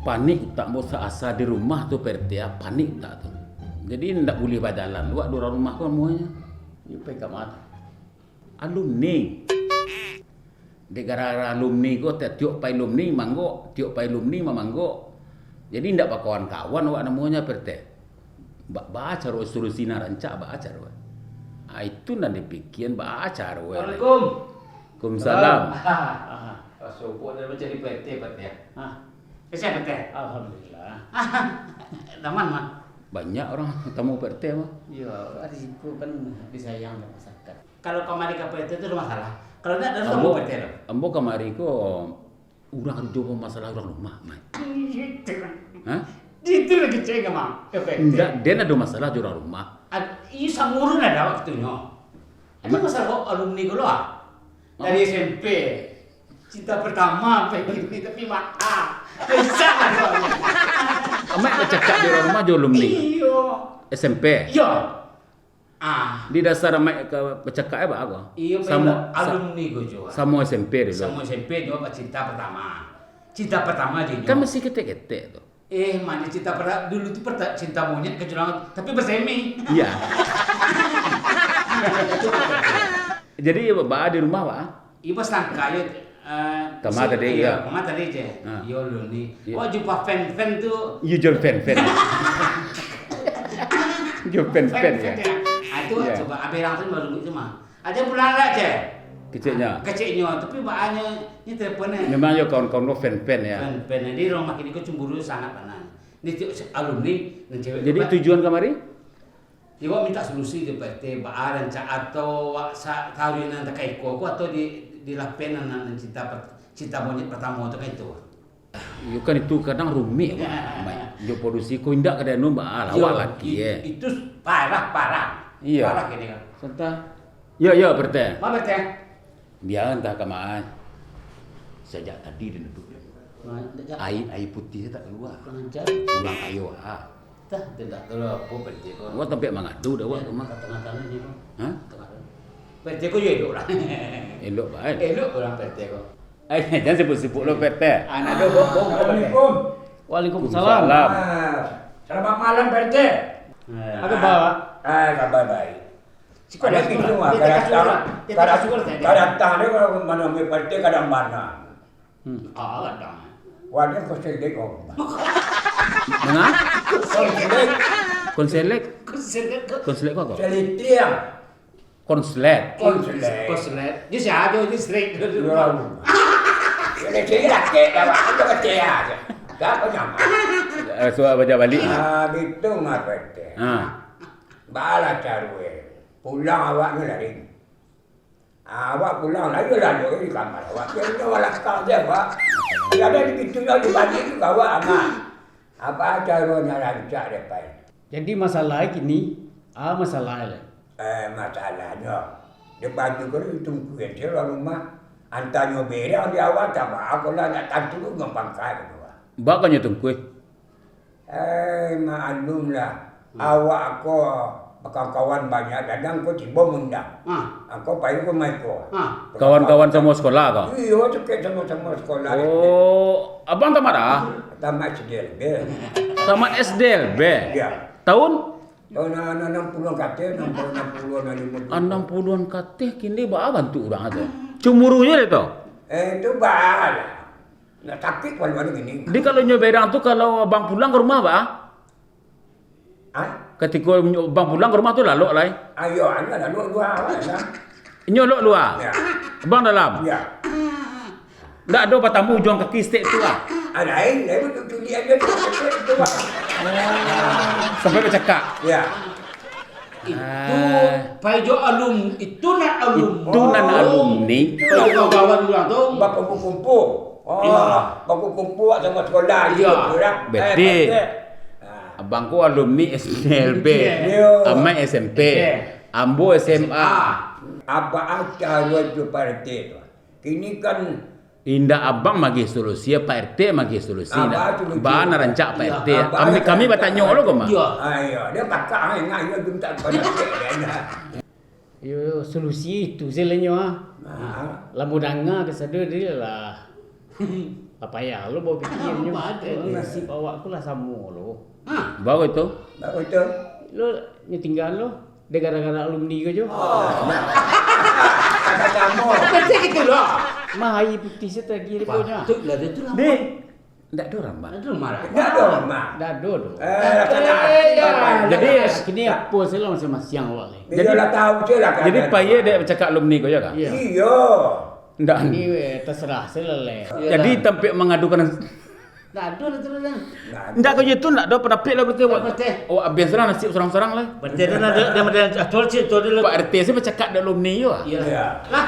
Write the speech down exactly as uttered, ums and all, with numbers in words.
Panik utak ambo sa-, asa di rumah tu, Pak R T, ah, panik utak tu. Jadi, ndak buliah bajalan, awak di urang rumah ko namonyo. Iyo, pai ka ma tu? Alumni. Dek gara-gara alumni ko, tiok pai alumni manggok, tiok pai alumni mamanggok. Jadi, ndak bakawan-kawan awak namonyo, Pak R T. Ba-, baa caro solusi nan rancak, baa caro. Ah, itu nan dipikian, baa caro. Assalamualaikum. Waalaikumsalam. Salam. Ah, ah. Sobok dah macam di P T, P T. Ah. Kasihan P T. Alhamdulillah. Aman, mah. Banyak urang tamu P T, mah. Iyo, risiko kan disayang dek masyarakat. Kalau kamari ka P T tu ada masalah. Kalau ndak, ada tamu P T tu. Ambo kamari ko urang ado masalah urang rumah, Mai. Itu kan. Hah? Itu lagi cengah, Mang. P T. Ndak, den ado masalah jo urang rumah. Ad-, iyo, samurun ada waktunyo. Ada masalah kok alumni ko lo, ah. Dari S M P. Cinta pertama, sampai kini, tapi maaf. Bisa lah, Bang. Amak bacakak di urang rumah jo alumni? Iyo. S M P? Iyo. Ah. Di dasar amak ka bacakak, eh, baa ko? Iyo, samo, sa-, alumni ko jo. Samo S M P dulu. Samo S M P jo, cinta pertama. Cinta pertama je. Kan masih ketek-ketek tu. Eh, mano cinta pada dulu tu perta-, cinta monyet kecurangan, tapi bersemi. Iya. Jadi, baa di rumah, baa? Ibo sangka yo, eh, kama tadi, iyo, kama tadi je. Ha. Yo, lu ni. Iyo. Wah, jumpa fan-fan tu. Iyo, jual fan-fan. Jual fan-fan, ya. Ah, itu coba abang tu baru itu mah. Aja pulang lah, Cek. Keceknya? Ah, keceknya, tapi baanyo ni telepon, eh. Memang yo kawan-kawan lo fan-fan, ya. Fan-fan, jadi urang makin iko cemburu sangat bana. Ni tu alumni, nan cewek. Jadi tu, Pak, tujuan kamari? Iwak minta solusi di P T, baa rancak atau wak sa-, taruih nan takaiko ko atau di, di lapen nan, nan cinta per-, cinta monyet pertama tu kan itu. Iyo kan itu kadang rumik, Mak. Mai, jo padusi ko indak ka dianu, baa lah, awak laki, eh. Itu parah, parah. Iyo. Parah kini kan. Santa. Iyo, iyo, P T. Ma, P T? Bia antah kama. Sajak tadi den duduak. Ai, ai putiah tak kalua. Kurang ajar. Urang ayo, ah. Tah, tu ndak tahu lah apo P T ko. Awak tampek mangadu dah awak tu mah. Tengah-tengah ni ko. Hah? Tengah-tengah. P T ko yo elok lah. Elok bae. Elok urang P T ko. Eh, jan sibuk-sibuk lo P T. Anak do bom, bom, bom, P T. Assalamualaikum. Waalaikumsalam. Waalaikumsalam. Ah, selamat malam, P T. Eh. Apa kabar? Ah, kabar baik. Siko ada lah, pintu, siko lah. Dia tak kasih orang. Dia tak kasih orang, saya. Kada datang dia kalau mana ambil P T kada mana. Hmm. Ah, kadang. Wadah kau selek kau. Mana? Kau selek. Kau selek. Kau selek. Kau selek kau, kau? Selek tiang. Konslet. Konslet. Konslet. Dia siapa? Dia selek. Ya. Dia selek laki, dah, Pak. Dia kata ya. Siapa nama? Eh, suruh baca balik. Ah, gitu mah, P T. Ah. Baa lah caro, eh. Pulang awak ni lari. Awak pulang lah, iyolah, duduk di kamar awak. Dia punya walakang dia, Pak. Dia ada di pintu, dia di balik tu, awak aman. Apa caronyo rancak, Pai? Jadi, masalah kini, ah, masalah lah. Eh, masalahnyo, di baju ko ditungkuin si urang rumah. Antanyo berang di awak, tak baa, kalau nak tantu tu, gampang kai, gitu, Pak. Baa kanyo tungkuih? Eh, maklumlah. Hmm. Awak ko bakawan-kawan banyak, kadang ko tibo mundang. Ah. Angko pai ko mai ko. Ah. Kawan-kawan samo sekolah ko? Iyo, cekek samo-samo sekolah. Oh, abang tamat ah? Tamat S D L B. Tamat S D L B? Iya. Tahun? Tahun anam puluhan kateh, anam puluh, anam puluh, anam limo puluh. Anam puluhan kateh, kini baa bantuak urang tu? Cemburunyo deh tu? Eh, itu baa lah. Nak sakik palu anu gini. Jadi, kalau nyo berang tu, kalau abang pulang ka rumah, baa? Hah? Katiko nyo, abang pulang ka rumah tu, lalok lai? Ayo, anu lalok lua, lah. Nyo lalok lua? Ya. Abang dalam? Ya. Ndak ado batamu ujuang kaki stek tu, ah? Ah, lain, lain, tu, tu, dia, dia, tu, tu, tu, tu, Pak. Sampai bacakak? Ya. Itu, ah, pai jo alum-, itu nan alumni. Itu nan alumni. Pai jo kawan-kawan urang tu. Bakumpul-kumpul. Oh, iya. Bakumpul-kumpul sama sekolah gitu, iya, orang. Betul. Eh, betul. Ah. Abang ko alumni S D L B. Iya. Amak S M P. Iya. Ambo S M A. S M A. Apa aja dua tu partai tu? Kini kan indak abang magiah solusi, Pak R T magiah solusi, indak? Abah tu baa nan rancak, Pak R T. Iya, abah kami, kami batanyo lo ko mah. Iya. Ah, iya. Dia pakak, ah, ingat, ingat, dia minta pada dia, dia. Yo, solusi itu se lah nyo, ah. Ah. Lah mudanga ka sado dia lah. Lah payah lo bapikia nyo. Apa ada? Eh, nasib awak ko lah samo lo. Ha. Baru itu. Baru tu. Lo nyo tingga lo. Dek gara-gara alumni ko jo. Agak lama. Kecil gitu loh. Mah aia putiah se tadi dia punyo. Patut lah dia tu lah. Deh, ndak ada orang, Bang. Ada marah. Enggak ada orang, Bang. Dah ada tu. Eh, kena Eh, ya. Jadi, Kini apo se lah masing-masing awak ni. Dia lah tahu je lah. Jadi payah dek bacakak alumni ko ya kah? Iya. Iyo. Ndak. Ini weh terserah se lah leh. Jadi tampek mangadukan Tak ada lah tu lah. ndak ko itu ndak ada pendapat lah berarti awak. Pendapat. Awak habis lah nasib sorang-sorang lah. Berarti dia ada dia ada atur sih tu dia. Pak R T se bacakak dek alumni yo. Iya. Ya. Lah.